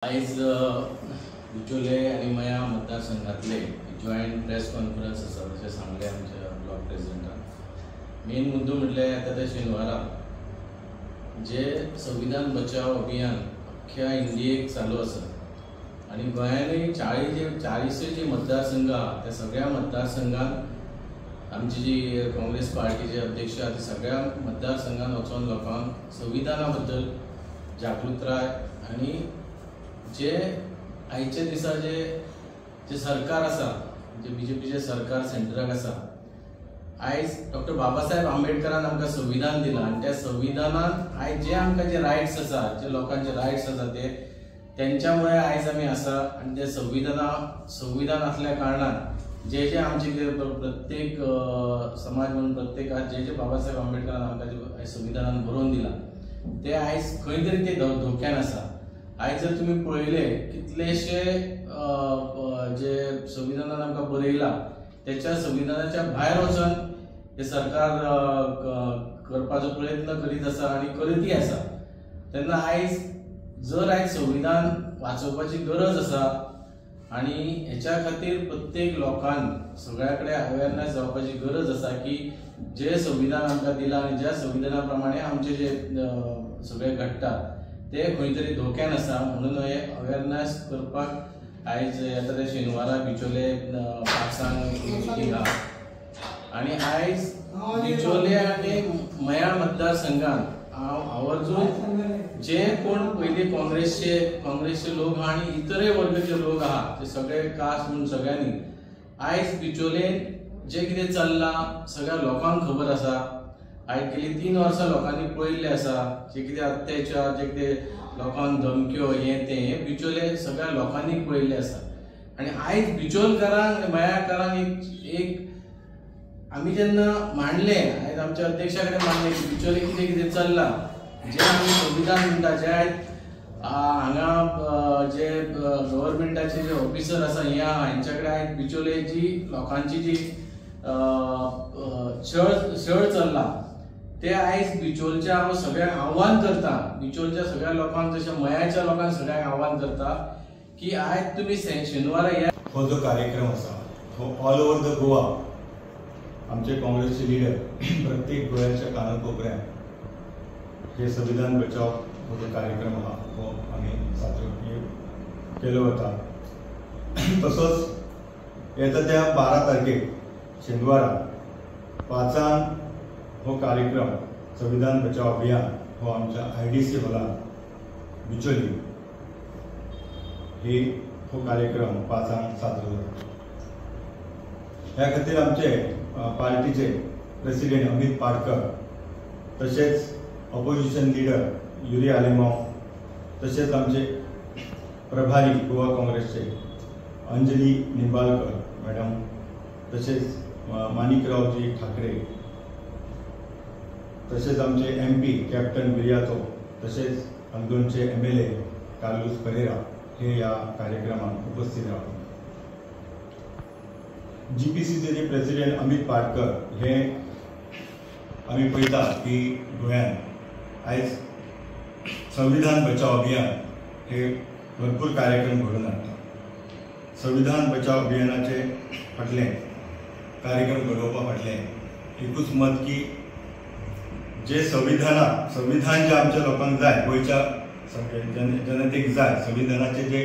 आयज बिचोले आनी मया मतदारसंघातले जॉयंट प्रेस कॉन्फरन्स आसा तशें सांगलें आमच्या ब्लॉक प्रेसिडेंटान. मेन मुद्दो म्हटल्यार येता त्या शेनवारा जे संविधान बचाव अभियान अख्ख्या इंडियेक चालू आसा आनी गोंयानूय चाळीसूय जे मतदारसंघ आहा त्या सगळ्या मतदारसंघात आमची जी काँग्रेस पार्टीचे अध्यक्ष आहा ते सगळ्या मतदारसंघात वचोन लोकांक संविधाना बद्दल जागृताय आनी जे आयच्या दिसा जे जे सरकार आसा, जे बीजेपीचें सरकार सेंटराक आसा, आयज डॉक्टर बाबासाहेब आंबेडकरान आमकां संविधान दिलां आनी त्या संविधानान आयज जे आमकां जे रायट्स आसा, जे लोकांचे रायट्स आसा ते तेंच्यामुळे आयज आमी आसा. आनी ते संविधान आसल्या कारणान जे जे आमचे कितें प्रत्येक समाज म्हणून प्रत्येक जे जे बाबासाहेब आंबेडकरान आमकां जे संविधानान बरोवन दिलां ते आयज खंय तरी ते धोक्यान आसा. आयज जर तुमी पळयले कितलेशे जे संविधानान आमकां बरयलां त्याच्या संविधानाच्या भायर वचून हे सरकार करपाचो प्रयत्न करीत आसा आनी करीतय आसा. तेन्ना आयज जर आयज संविधान वाचोवपाची गरज आसा आनी हेच्या खातीर प्रत्येक लोकान सगळ्या कडेन अवेरनेस जावपाची गरज आसा की जे संविधान आमकां दिलां आनी ज्या संविधाना प्रमाणे आमचे जे सगळे घडटा ते खंय तरी धोक्यान आसा. म्हणून हे अवेरनेस करपाक आयज येता त्या शेनवारा बिचोले 5 मिटींग आहा आनी आयज बिचोले आनी मया मतदारसंघात हांव आवर्जून जे कोण पयलीं काँग्रेसचे लोक आहा आनी इतरय वर्गाचे लोक आहा ते सगळे कास्ट म्हणून सगळ्यांनी आयज बिचोलेन जे कितें चल्लां सगळ्या लोकांक खबर आसा. आयज गेली 3 वर्सां लोकांनी पळयल्लें आसा जे कितें अत्याचार, जे कितें लोकांक धमक्यो हें तें हें बिचोले सगळ्या लोकांनी पळयल्लें आसा. आनी आयज बिचोलकारांक मयाकारांक एक आमी जेन्ना मांडलें, आयज आमच्या अध्यक्षा कडेन मांडलें की बिचोले कितें कितें चल्लां, जे आमी संविधान म्हणटा, जे आयज हांगा जे गव्हर्मेंटाचे जे ऑफिसर आसा हे आहा हेंच्या कडेन आयज बिचोले जी लोकांची जी छळ चल्ला ते आयज बिचोलच्या हांव सगळ्यांक आव्हान करता, बिचोलच्या सगळ्या लोकांक तशें मयाच्या लोकांक सगळ्यांक आव्हान करता की आयज तुमी शेनवारा ह्या हो जो कार्यक्रम आसा हो ऑल ओवर the Goa आमचे काँग्रेसचे लिडर प्रत्येक गोव्याच्या कानाकोपऱ्यात हे संविधान बचाव हो जो कार्यक्रम आहा हो आमी साजरो केलो वता. तसोच येता त्या 12 तारखेक शेनवारा 5 हो कार्यक्रम संविधान बचाव अभियान हो आमच्या IDC हॉलान बिचोली हे हो कार्यक्रम 5 साजरो जाता. ह्या खातीर आमचे पार्टीचे प्रेसिडेंट अमित पाटकर, तशेंच ऑपोजिशन लिडर युरी आलेमाव, तशेंच आमचे प्रभारी गोवा काँग्रेसचे अंजली निंबाळकर मॅडम, तशेंच माणिकरावजी ठाकरे, तशेंच आमचे MP captain Viriato, तशेंच अंदोनचे MLA Carlos Pereira हे ह्या कार्यक्रमाक उपस्थित रावले. GPCचे जे प्रेसिडेंट अमित पाटकर हे आमी पळयता की गोंयांत आयज संविधान बचाव अभियान हे भरपूर कार्यक्रम घडोवन हाडटा. संविधान बचाव अभियानाचे फाटलें कार्यक्रम घडोवपा फाटलें एकूच मत की जे संविधान जे आमच्या लोकांक जाय, गोंयच्या जनतेक जाय, संविधानाचे जे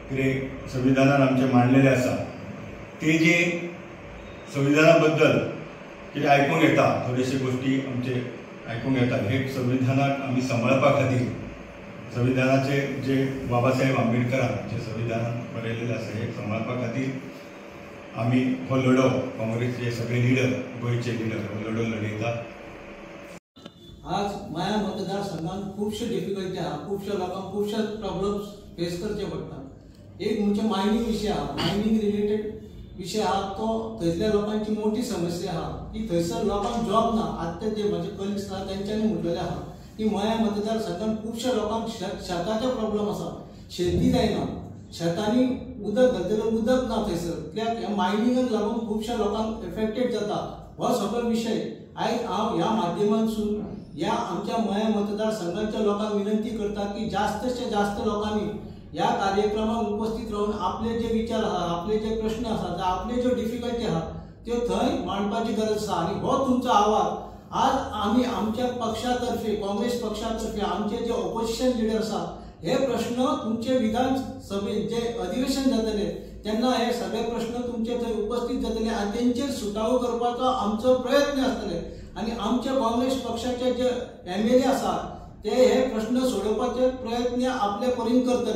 कितें संविधानान आमचें मांडलेलें आसा ते जे संविधाना बद्दल कितें आयकूंक येता, थोडेशे गोश्टी आमचे आयकूंक येता, हे संविधानाक आमी सांबाळपा खातीर संविधानाचे जे बाबासाहेब आंबेडकरान जे संविधानान बरयलेलें आसा हे सांबाळपा खातीर आमी हो लढो काँग्रेसचे सगळे लिडर, गोंयचे लिडर हो लढो लढयता. आज माया मतदारसंघात खुबशे डिफिकल्टी आहा, खुबश्या लोकांक खुबशे प्रॉब्लम्स फेस करचे पडटा. एक म्हणजे मायनींग विशय आहा, मायनींग रिलेटेड विशय आहा तो थंयसल्या लोकांची मोठी समस्या आहा की थंयसर लोकांक जॉब ना. आत्तां जे म्हजे कलिग्स आहा तेंच्यांनी म्हटलेलें आहा की मया मतदारसंघात खुबश्या लोकांक शेताचे प्रॉब्लम आसा, शेती जायना, शेतांनी उदक घालतले उदक ना थंयसर, कित्याक ह्या मायनिंगाक लागून खुबश्या लोकांक एफेक्टेड जाता. हो सगळो विशय आयज हांव ह्या माध्यमांतसून ह्या आमच्या मया मतदारसंघाच्या लोकांक विनंती करता की जास्तचे जास्त लोकांनी ह्या कार्यक्रमाक उपस्थित रावन आपले जे विचार आसा, आपले जे प्रश्न आसा, आपले ज्यो डिफिकल्टी आसा त्यो थंय मांडपाची गरज आसा. आनी हो तुमचो आवाज आज आमी आमच्या पक्षातर्फे, काँग्रेस पक्षातर्फे आमचे जे ऑपोजिशन लिडर आसा हे प्रश्न तुमचे विधानसभेत जे अधिवेशन जातले तेन्ना हे सगळे प्रश्न तुमचे थंय उपस्थित जातले आनी तेंचेर सुटावो करपाचो आमचो प्रयत्न आसतले. आनी आमच्या काँग्रेस पक्षाचे जे MLA आसा ते हे प्रश्न सोडोवपाचे प्रयत्न आपले परीन करतले.